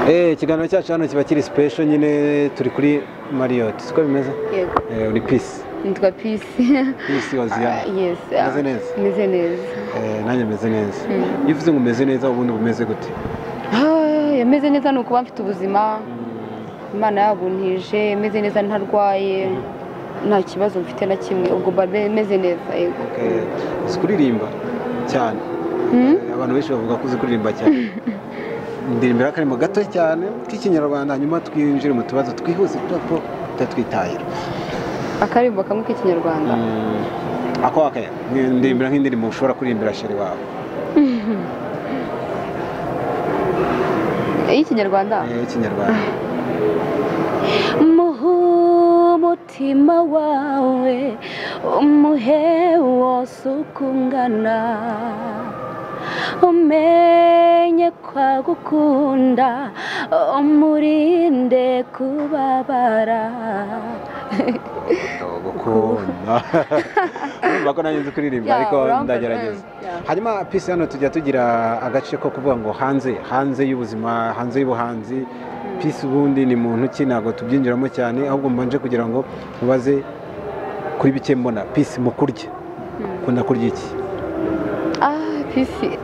Ikiganiro cyacu hano kiba kiri special nyine, turi kuri Marriott, siko bimeze? Yego. Uri Peace? Nitwa Peace. Peace Hoziyana. Yes. Meze neza? Meze neza. Nanjye meze neza. Iyo uvuze ngo umeze neza, ubundi bumeze gute? Meze neza ni ukuba mfite ubuzima, Imana yabuntije, meze neza, ntarwaye, nta kibazo mfite na kimwe, ubwo mba meze neza, yego. Uzi kuririmba cyane. Abantu benshi bavuga ko uzi kuririmba cyane. Ndirimbira akarimo gato cyane k'Ikinyarwanda, hanyuma twinjire mu tubazo twihuse kubera ko tutatwitahira. Akarimbo kamwe k'Ikinyarwanda? Ako akaya ndirimbira nk'indirimbo ushobora kuririmbira chéri wawe. Y'ikinyarwanda? Y'ikinyarwanda. Mutima wawe umuhe wose uko ungana, umenye kwagukunda, umurinde kubabara. Gukunda, urumva ko nanjye nzi kuririmba, ariko ndagerageza. Hanyuma Peace, hano tujya tugira agace ko kuvuga ngo hanze y'ubuzima, hanze y'ubuhanzi, Peace ubundi ni muntu ki? Ntabwo tubyinjiramo cyane, ahubwo mbanje kugira ngo mubaze kuri bike mbona. Peace mu kurya, ukunda kurya iki? Peace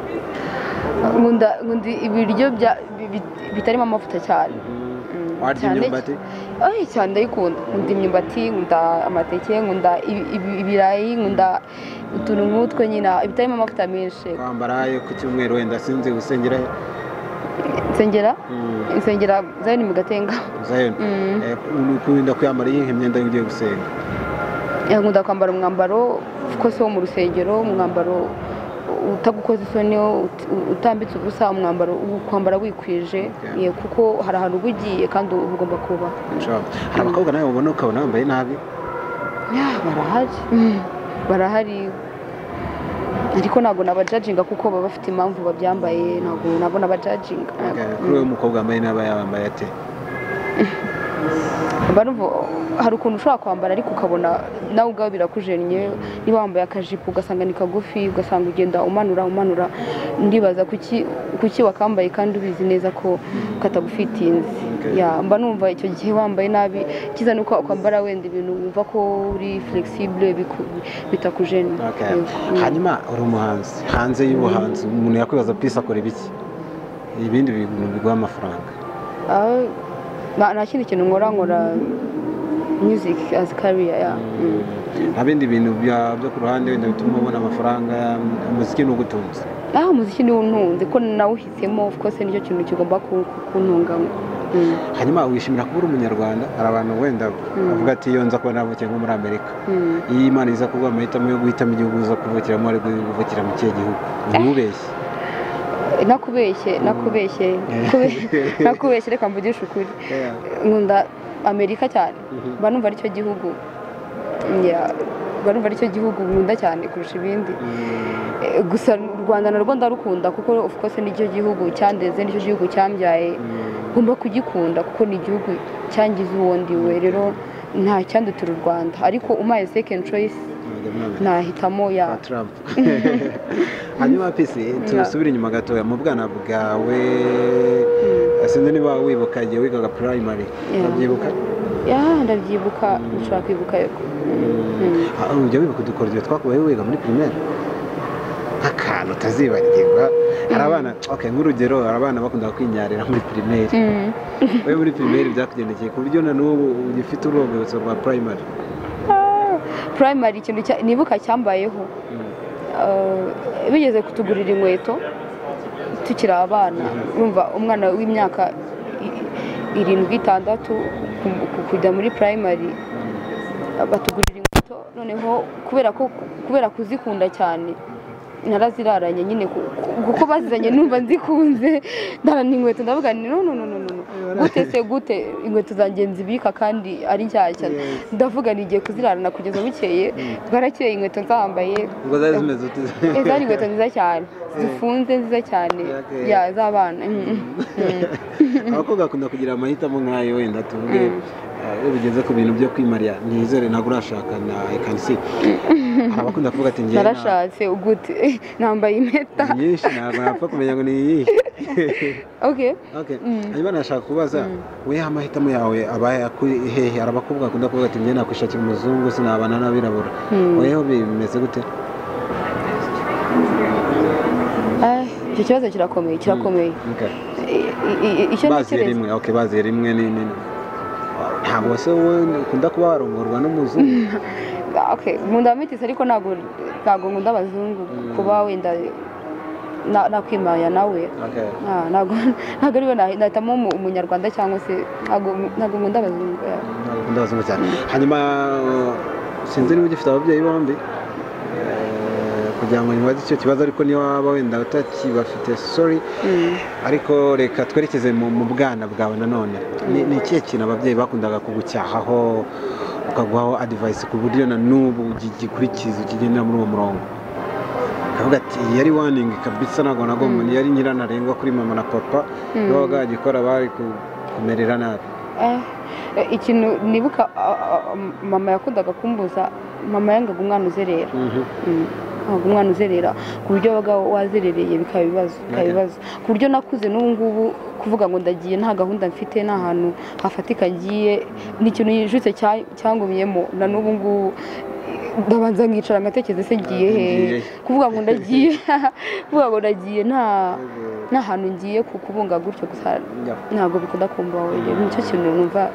nkunda ibiryo bitarimo amavuta cyane. Warya imyumbati? Cyane, ndayikunda. Nkunda imyumbati, nkunda amateke, nkunda ibirayi, nkunda utuntu nk'utwo nyine bitarimo amavuta menshi. Kwambara ku cyumweru wenda sinzi, usengera? Nsengera? Nsengera Zayoni mu Gatenga. Zayoni. Ukunda kwambara iyihe myenda iyo ugiye gusenga? Nkunda kwambara umwambaro kose wo mu rusengero, umwambaro utagukoza isoni, utambitse ubusa, umwambaro kwambara wikwije, kuko hari ahantu uba ugiye kandi uba ugomba kuba. Hari abakobwa nawe ubona ukabona bambaye nabi? Barahari, barahari, ariko ntabwo nabajajinga kuko baba bafite impamvu babyambaye, ntabwo nabo nabajajinga. Kuri wowe umukobwa wambaye nabi yambaye ate? Hari ukuntu ushobora kwambara ariko ukabona nawe ubwawe birakujennye, niba wambaye akajipo ugasanga ni kagufi, ugasanga ugenda umanura umanura, ndibaza kuki wakambaye kandi ubizi neza ko katagufitinze. Mba numva icyo gihe wambaye nabi, cyiza nuko kwambara wenda ibintu wumva ko uri flexible bitakujennye. Hanyuma uri umuhanzi, hanze y'ubuhanzi umuntu yakwibaza Peace akora ibiki? Ibindi bintu biguha amafaranga? Nta kindi kintu nkora music as career. Nta bindi bintu byo ku ruhande wenda bituma ubona amafaranga? Umuziki ni ugutunze? Umuziki ni untunze ko nawuhisemo, of course nicyo kintu kigomba kuntunga. Hanyuma wishimira kuba uri umunyarwanda? Hari abantu wenda bavuga ati iyo nza kuba navukiye nko muri Amerika, iyo Imana iza kuguha amahitamo yo guhitamo igihugu uza kuvukiramo, ari kuvukira mu kihe gihugu? Ntubeshye. Nakubeshye, reka mvugishe ukuri, nkunda Amerika cyane, mba numva aricyo gihugu, mba numva aricyo gihugu nkunda cyane kurusha ibindi. Gusa u Rwanda narwo ndarukunda kuko of course nicyo gihugu cyandeze, nicyo gihugu cyambyaye, ngomba kugikunda kuko ni igihugu cyangize uwo ndiwe, rero nta cyandutira u Rwanda, ariko umaye second choice nahitamo ya Trump. Hanyuma Peace, tusubire inyuma gatoya mu bwana bwawe, sinzi niba wibuka igihe wigaga primary? Urabyibuka? Ndabyibuka, nshobora kwibuka, yego. Ujya wibuka udukoryo twakubayeho wiga muri primaire? Akantu utazibagirwa. Hari abana, nk'urugero, hari abana bakunda kwinyarira muri primaire. Wowe muri primaire byakugendekeye ku buryo na n'ubu ugifite urwibutso rwa primary? Primary ikintu nibuka cyambayeho, bigeze kutugurira inkweto tukiri abana, urumva umwana w'imyaka 7, 6 kujya muri primary, batugurira inkweto, noneho kubera kuzikunda cyane naraziraranye nyine, kuko bazizanye numva nzikunze, ndarana inkweto, ndavuga nti no no no no no, gute se gute inkweto zanjye nzibika kandi ari nshyashya, ndavuga nigiye kuzirarana kugeza bukeye, bwarakeye inkweto nzambaye. Ubwo zari zimeze ute? Zari inkweto nziza cyane, zifunze nziza cyane, z'abana. Abakobwa bakunda kugira amahitamo nk'ayo, wenda tuvuge iyo bigeze ku bintu byo kwimarira, nizere ntabwo urashaka na I can see. Hari abakunda kuvuga ati njye Narashatse, gute? Nambaye impeta. Nyinshi, ntabwo napfa kumenya ngo ni iyihe. Okay. Okay. Hanyuma nashaka kubaza we amahitamo yawe abaye hehe? Hari abakobwa bakunda kuvuga ati njye nakwishakira umuzungu sinabana n'abirabura. Weho bimeze gute? Icyo kibazo kirakomeye, kirakomeye. Icyo baziye rimwe, okay, baziye rimwe ni ntabwo se wowe ukunda kuba warongorwa n'umuzungu? Okay, nkunda abametisi ariko ntabwo nkunda abazungu kuba wenda nakwimaya nawe. Ntabwo ariwe nahitamo umunyarwanda cyangwa se ntabwo nkunda abazungu. Ntabwo nkunda abazungu cyane. Hanyuma sinzi niba ugifite ababyeyi bombi kugira ngo ntibaze icyo kibazo, ariko niba waba wenda utakibafite sorry. Ariko reka twerekeze mu bwana bwawe nanone. Ni ikihe kintu ababyeyi bakundaga kugucyahaho ukaguhaho advice ku buryo na n'ubu ugikurikiza ukigendera muri uwo murongo? Kavuga ati yari warning kabisa, ntabwo nagomba, yari nyirantarengwa kuri mama na papa, niba bagikora bari kumerera nabi. Ikintu nibuka mama yakundaga kumbuza, mama yangaga umwana uzerera. Umwana uzerera ku buryo wabaga wazerereye bikaba ibibazo, ku buryo nakuze n'ubu ngubu kuvuga ngo ndagiye nta gahunda mfite, nta hantu hafatika ngiye, ni ikintu yijutse cyangumyemo na n'ubu ngubu. Ndabanza nkicara ngatekereza se ngiye hehe, kuvuga ngo ndagiye kuvuga ngo ndagiye nta hantu ngiye kubunga gutyo gusa, ntabwo bikunda kumbaho. Nicyo kintu numva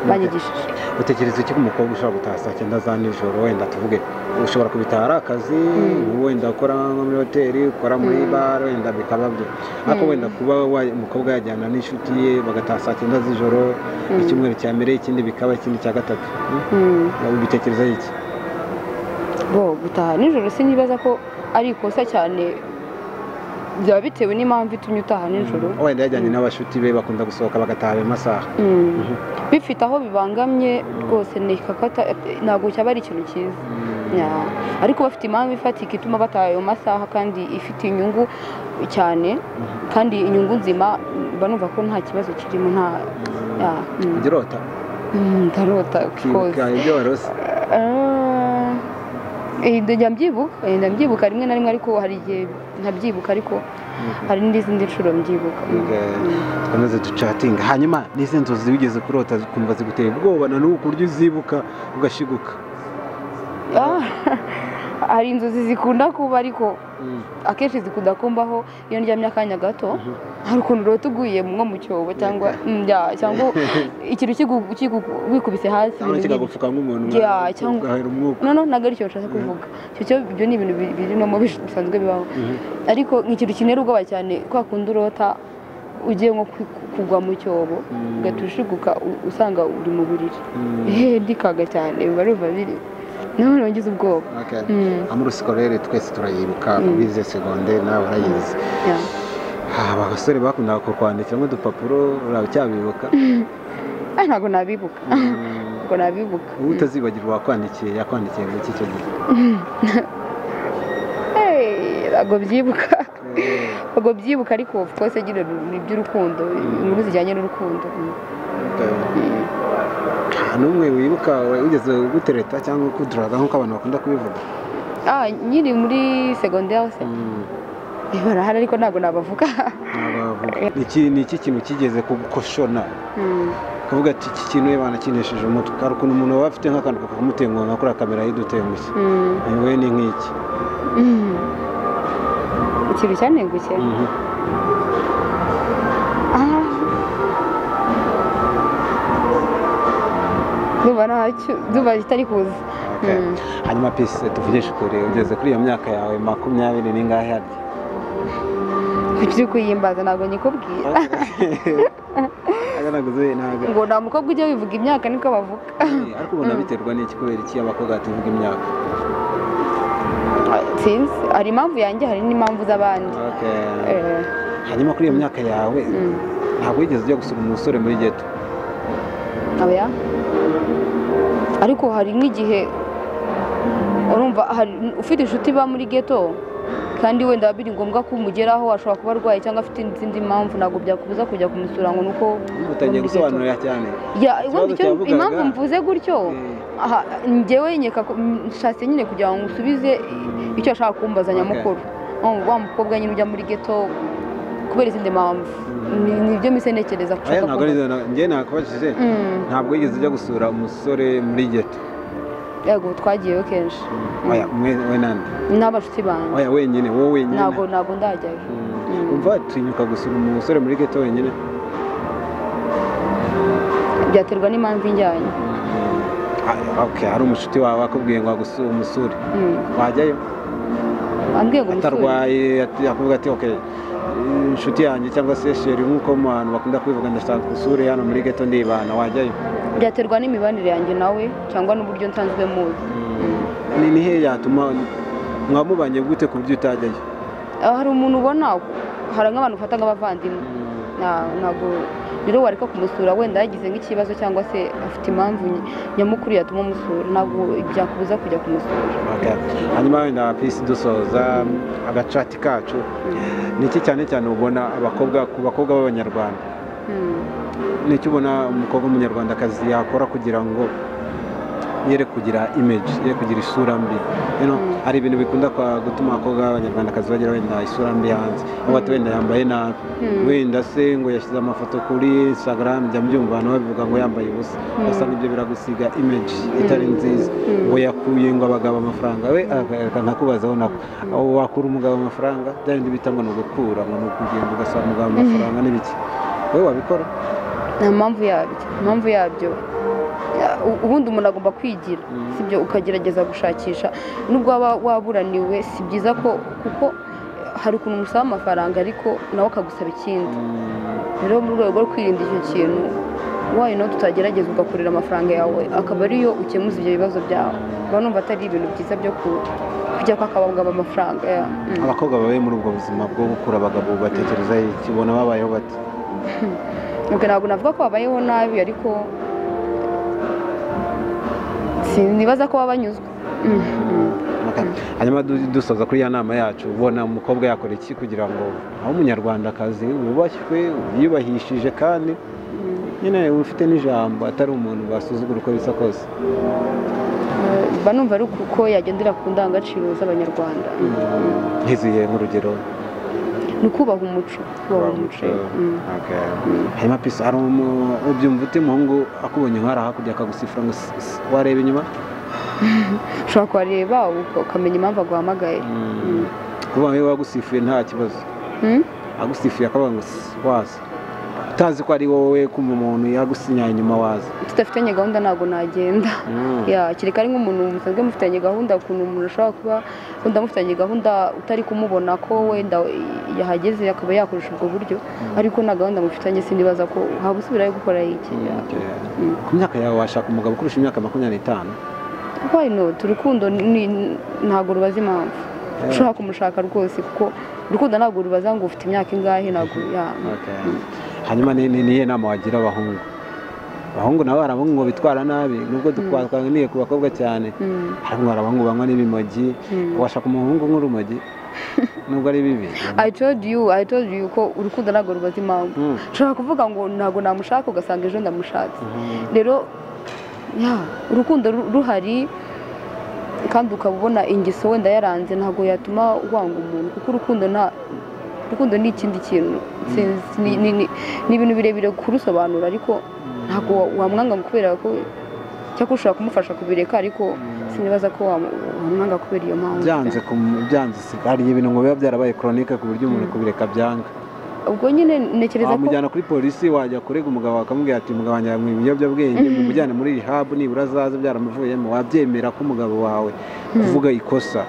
banyigishije. Utekereza iki ku mukobwa ushobora gutaha saa 9 za nijoro? Wenda tuvuge ushobora kubitaha ari akazi, wenda ukora nko muri hoteli, ukora muri bare, wenda bikaba byo, ariko wenda kuba umukobwa yajyana n'inshuti ye bagataha saa 9 z'ijoro icyumweru cya mbere, ikindi bikaba ikindi cya gatatu, ubitekereza iki? Bo gutaha nijoro sinibaza ko ari ikosa cyane, byaba bitewe n'impamvu itumye utaha nijoro. Wenda yajyanye n'abashuti be bakunda gusohoka bagataha ayo masaha, bifite aho bibangamye rwose, ntabwo cyaba ari ikintu cyiza. Ariko bafite impamvu ifatika ituma bataha ayo masaha kandi ifite inyungu cyane, kandi inyungu nzima, mba numva ko nta kibazo kirimo. Nta Ujya urota? Ndarota. Ukibuka ibyo warose? Njya mbyibuka rimwe na rimwe, ariko hari igihe ntabyibuka, ariko hari n'izindi nshuro mbyibuka. Dukomeze ducatinga. Hanyuma n'izi nzozi wigeze kurota ukumva ziguteye ubwoba na n'ubu ku buryo uzibuka ugashiguka? Hari inzozi zikunda kuba, ariko akenshi zikunda kumbaho iyo ndyamye akanya gato. Hari ukuntu urota uguye nko mu cyobo cyangwa ikintu wikubise hasi kikagupfuka nk'umuntu ugahera umwuka. No, ntabwo aricyo nshaka kuvuga. Ibyo ni ibintu biri no mu bisanzwe bibaho, ariko ikintu kinera ubwoba cyane kwa kundi urota ugiye nko kugwa mu cyobo ugahita ushiguka usanga uri mu buriri, ndikaga cyane, biba biri none ngize ubwoba. Amour scolaire twese turayibuka, bize secondaire nawe urayizi. Abasore bakundaga kukwandikira nk'udupapuro, uracyabibuka? Ntabwo nabibuka. Ntabwo nabibuka. Ubu utazibagirwa wakwandikiye, yakwandikiye ngo iki icyo gihe? Ntabwo byibuka. Ntabwo byibuka, ariko of course nyine ni iby'urukundo, inkuru zijyanye n'urukundo. Nta n'umwe wibuka wigeze gutereta cyangwa kuduraga nk'uko abantu bakunda kubivuga? Nyiri muri secondaire se barahari, ariko ntabwo nabavuga. Ni iki kintu kigeze kugukoshona ukavuga ati iki kintu banakinesheje umutwe? Hari ukuntu umuntu aba afite nk'akantu kakamutenguha nka kuriya kamera yidutengushye, wowe ni nk'iki? Ikintu cyantengushye? Ndumva kitari kuza. Hanyuma Peace, tuvugishe ukuri, ugeze kuri iyo myaka yawe 20 n'ingahe harya? Kuki kuyimbaza ntabwo nyikubwira. Ngo nta mukobwa ujya wivuga imyaka niko bavuga. Ariko ubona biterwa n'iki? Kubera iki abakobwa batavuga imyaka? Sinzi, hari impamvu yanjye, hari n'impamvu z'abandi. Hanyuma kuri iyo myaka yawe ntabwo wigeze ujya gusura umusore muri ghetto? Oya. Ariko hari nk'igihe urumva ufite inshuti iba muri ghetto kandi wenda biri ngombwa ko umugeraho, ashobora kuba arwaye cyangwa afite izindi mpamvu, ntabwo byakubuza kujya kumusura ngo nuko utangiye gusobanurira cyane. Impamvu mvuze gutyo, njyewe nshatse nyine kugira ngo usubize icyo ashaka kumbaza nyamukuru. Wa mukobwa nyine ujya muri ghetto kubera izindi mpamvu. Nibyo mise ntekereza gushaka. Njye nakubajije ntabwo wigeze ujya gusura umusore muri ghetto? Yego, twagiyeyo kenshi. Oya, we nande? N'abashuti banjye. Oya, wenyine, wowe wenyine? Ntabwo ndajyayo. Umva watinyuka gusura umusore muri ghetto wenyine? Byaterwa n'impamvu injyanye. Okay, hari umushuti wawe akubwiye ngo umusure, wajyayo? Ambwiye ngo umusure atarwaye, akubwira ati okay inshuti yanjye cyangwa se sheri nk'uko mu bantu bakunda kubivuga ndashaka gusure hano muri ghetto ndibana, wajyayo? Byaterwa n'imibanire yanjye nawe cyangwa n'uburyo nsanzwe muzi. Ni he yatuma mwamubanye gute ku buryo utajyayo? Hari umuntu ubona, hari nk'abantu ufata nk'abavandimwe, ntabwo rero wareka kumusura wenda yagize nk'ikibazo cyangwa se afite impamvu nyamukuru yatuma umusura, ntabwo byakubuza kujya kumusura. Hanyuma wenda Peace dusoza agacati kacu, ni iki cyane cyane ubona abakobwa ku bakobwa b'abanyarwanda, ni iki ubona umukobwa w'umunyarwandakazi yakora kugira ngo yere kugira image, yere kugira isura mbi? Hari ibintu bikunda gutuma abakobwa b'abanyarwandakazi bagira wenda isura mbi hanze, aho bati wenda yambaye nabi, wenda se ngo yashyize amafoto kuri Instagram, njya mbyumva abantu babivuga ngo yambaye ubusa, ugasanga ibyo biragusiga image itari nziza, ngo yakuye ngo abagabo amafaranga, we nkakubazaho nako aho wakura umugabo amafaranga, bya bindi bita ngo ni ugukura, ngo ni ukugenda ugasaba umugabo amafaranga n'ibiki, wowe wabikora? Nta mpamvu yabyo, impamvu yabyo ubundi umuntu agomba kwigira, sibyo, ukagerageza gushakisha nubwo waba waburaniwe, si byiza ko kuko hari ukuntu umusaba amafaranga ariko nawe akagusaba ikindi. Rero mu rwego rwo kwirinda icyo kintu, why not utagerageza ugakorera amafaranga yawe akaba ariyo ukemuza ibyo bibazo byawe. Mba numva atari ibintu byiza byo kujya kwaka abagabo amafaranga. Abakobwa babaye muri ubwo buzima bwo gukura abagabo batekereza iki? Ubona babayeho bate? Ntabwo navuga ko babayeho nabi, ariko sinibaza ko babanyuzwe. Hanyuma dusoza kuri ya nama yacu, ubona umukobwa yakora iki kugira ngo abe umunyarwandakazi wubashywe, wiyubahishije kandi nyine ufite n'ijambo, atari umuntu basuzugura uko bisa kose? Mba numva ari uko yagendera ku ndangagaciro z'abanyarwanda. Nk'izihe nk'urugero? Ni ukubaha umuco. Hanyuma Peace, hari ubyumva ute umuhungu akubonye nk'ari hakurya akagusifura ngo wareba inyuma? Ushobora kuhareba ukamenya impamvu aguhamagaye. Kuba we wagusifuye nta kibazo, agusifuye akavuga ngo waza, utazi ko ari wowe, kumva umuntu yagusinyaye inyuma waza. Tudafitanye gahunda ntabwo nagenda. Kereka ari nk'umuntu musanzwe mufitanye gahunda, ukuntu umuntu ashobora kuba wenda mufitanye gahunda utari kumubona ko wenda yahageze akaba yakoresha ubwo buryo, ariko nta gahunda mufitanye sinibaza ko waba usubirayo gukora iki. Ku myaka yawe washaka umugabo kurusha imyaka 25? Why not? Urukundo ntabwo rubaza impamvu. Ushobora kumushaka rwose kuko urukundo ntabwo rubaza ngo ufite imyaka ingahe, ntabwo. Hanyuma ni iyihe nama wagira abahungu? Abahungu nabo hari abahungu bitwara nabi, nubwo twaniye ku bakobwa cyane, ariko hari abahungu banywa n'ibimogi. Washaka umuhungu nk'urumogi nubwo ari bibi? I told you ko urukundo ntabwo rubaza impamvu. Ushobora kuvuga ngo ntabwo namushaka ugasanga ejo ndamushatse. Rero urukundo ruhari kandi ukaba ubona ingeso wenda yaranze, ntabwo yatuma wanga umuntu, kuko urukundo ni ikindi kintu, ni ibintu birebire kurusobanura, ariko ntabwo wamwanga kubera ko cyangwa ushobora kumufasha kubireka, ariko sinibaza ko wamwanga kubera iyo mpamvu. Byanze hari ibintu ngo biba byarabaye chronique ku buryo umuntu kubireka byanga. Ubwo nyine ntekereza ko wamujyana kuri polisi, wajya kurega umugabo akamubwira ati umugabo wanjye yanywa ibiyobyabwenge, mumujyane muri rehab nibura azaze byaramuvuyemo. Wabyemera ko umugabo wawe kuvuga ikosa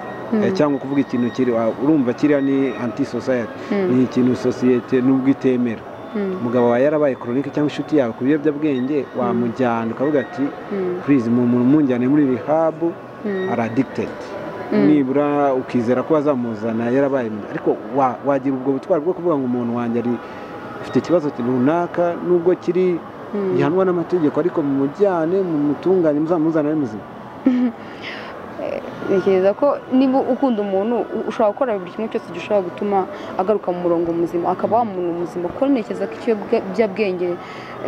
cyangwa kuvuga ikintu kiri, urumva kiriya ni anti society, ni ikintu societe nubwo itemera. Umugabo wawe yarabaye chronique cyangwa inshuti yawe ku biyobyabwenge, wamujyana ukavuga ati please munjyane muri rehab, ari addicted, nibura ukizera ko bazamuzana yarabaye. Ariko wagira ubwo butwari bwo kuvuga ngo umuntu wanjye ari ufite ikibazo runaka nubwo kiri gihanwa n'amategeko, ariko mumujyane mumutunganye muzamuzane ari muzima? Ntekereza ko niba ukunda umuntu ushobora gukora buri kimwe cyose gishobora gutuma agaruka mu murongo muzima, akaba wa muntu muzima, kuko ntekereza ko ikiyobyabwenge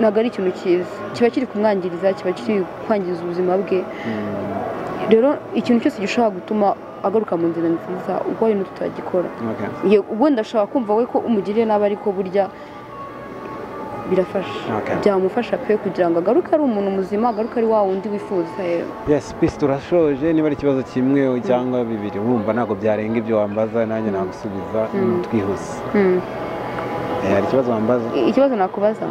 ntabwo ari ikintu cyiza, kiba kiri kumwangiriza, kiba kiri kwangiza ubuzima bwe. Rero ikintu cyose gishobora gutuma agaruka mu nzira nziza ubwo ari tutagikora. Wenda ashobora kumva we ko umugiriye nabi, ariko burya birafasha. Byamufasha pe kugira ngo agaruke ari umuntu muzima, agaruke ari wa wundi wifuza. Yes, Peace, turashoje. Niba ari ikibazo kimwe cyangwa bibiri, urumva ntabwo byarenga ibyo wambaza, nanjye nagusubiza twihuse. Hari ikibazo wambaza? Ikibazo nakubaza?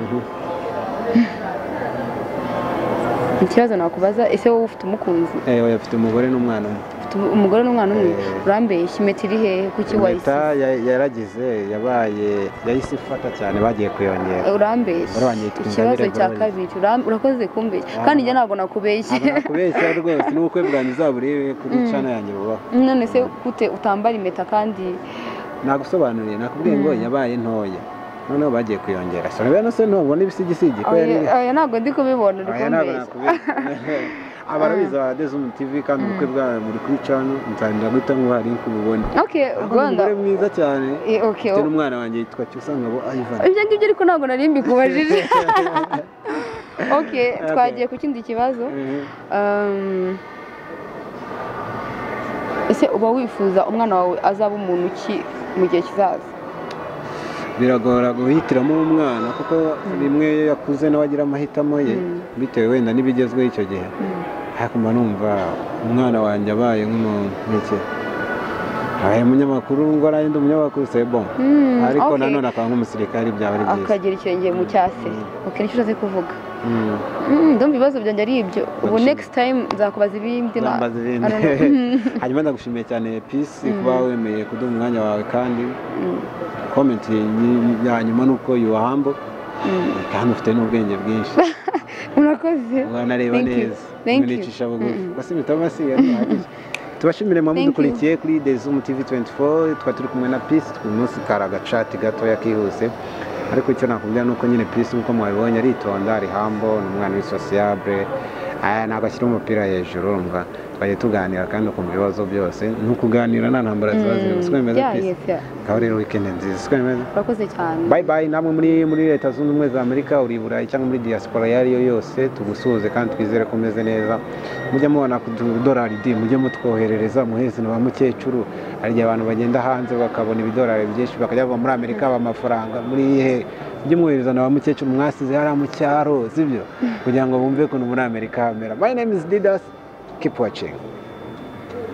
Ikibazo nakubaza, ese wowe ufite umukunzi? Oya, ufite umugore n'umwana umwe. Ufite umugore n'umwana umwe? Urambeshya, impeta iri hehe? Kuki wayisize? Impeta yaragize, yabaye yahise ifata cyane, bagiye kuyongera. Urambeshya. Ikibazo cya kabiri, urakoze kumbeshya. Kandi njye ntabwo nakubeshye. Ntabwo nakubeshya rwose, n'ubukwe bwanjye uzaburebe kuri channel yanjye bubaho. None se gute utambara impeta kandi? Nagusobanuriye, nakubwiye ngo yabaye ntoya. Noneho bagiye kuyongera. So rero se ntubona ibisigisigi ko yari. Oya, ntabwo ndi kubibona, uri kumbeshya. Abarabizi ba Dezum TV kandi ubukwe bwawe muri kuri channel, nzanira guhita nguha link ububone. Okay, Rwanda. Umugore mwiza cyane. Okay. Mfite n'umwana wanjye yitwa Cyusangabo Ivan. Ibyo ngibyo ariko ntabwo nari mbikubajije. Okay, twagiye ku kindi kibazo. Ese uba wifuza umwana wawe azaba umuntu ki mu gihe kizaza? Biragora guhitiramo umwana kuko rimwe yakuze nawe agira amahitamo ye bitewe wenda n'ibigezweho icyo gihe. Ariko mba numva umwana wanjye abaye nk'umuntu abaye umunyamakuru, ngo arinde umunyamakuru c'est bon. Ariko nanone akaba nk'umusirikari byaba ari byiza. Akagira ikirenge mu cyase. Okay, nicyo ushatse kuvuga. Ndumva ibibazo byanjye ari ibyo. Ubu next time nzakubaza ibindi. Hanyuma ndagushimiye cyane Peace kuba wemeye kuduha umwanya wawe, kandi comment ya nyuma nuko you are humble kandi ufite n'ubwenge bwinshi. Urakoze. Wanareba neza. Municisha bugufi. Basi mitamasi yari. Tubashimire mwa mudukurikiye kuri Dezum TV 24, twa turi kumwe na Peace ku munsi karaga chat gatoya kihuse. Ariko icyo nakubwira nuko nyine Peace nkuko mwabibonye aritonda, ari humble, ni umwana uri sociable. Ntabwo ashyira umupira hejuru, urumva twagiye tuganira kandi ukumva ibibazo byose, nukuganira nta ntambara ziba ziri. Siko bimeze Peace? Ngaho rero weekend nziza. Siko bimeze? Urakoze cyane. Bye bye. Namwe muri Leta Zunze Ubumwe za Amerika, uri i Burayi cyangwa muri diaspora iyo ari yo yose, tugusuhuze kandi twizere ko umeze neza. Mujye mubona ku dolari di, mujye mutwoherereza muheze na ba mukecuru. Hari igihe abantu bagenda hanze bakabona ibidolari byinshi bakajya bava muri Amerika amafaranga muri ihe, mujye mwohereza na ba mukecuru mwasize hariya mu cyaro, sibyo? Kugira ngo bumve ukuntu muri Amerika hamera. My name is Didas, keep watching.